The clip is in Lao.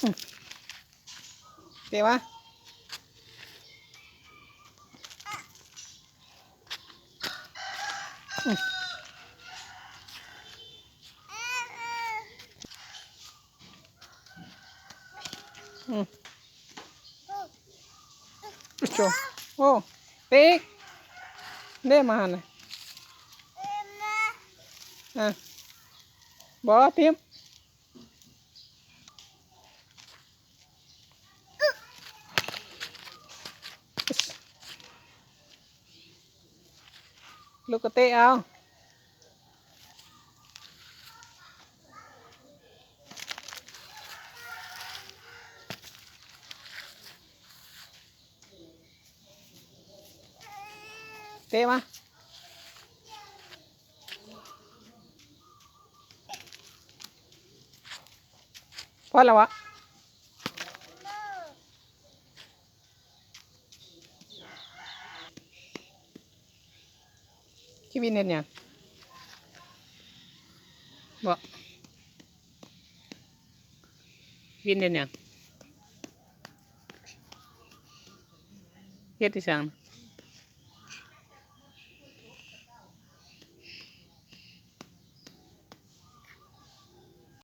ອືມ ເຕະມາ ອືມ ອືມ ໂອ້ ໂອ້ ເຕະອີກ ເດ້ມາຫັ້ນນະ ອ່ະ ບໍ່ ຖິ້ມ. ລູກກໍເຕະເອົາ ເຕະມາ. ພໍແລ້ວວະ ເຄວິນເຮັດຫຍັງ ບໍ່ ເຄວິນເຮັດຫຍັງ ເຮັດອີ່ຫຍັງ?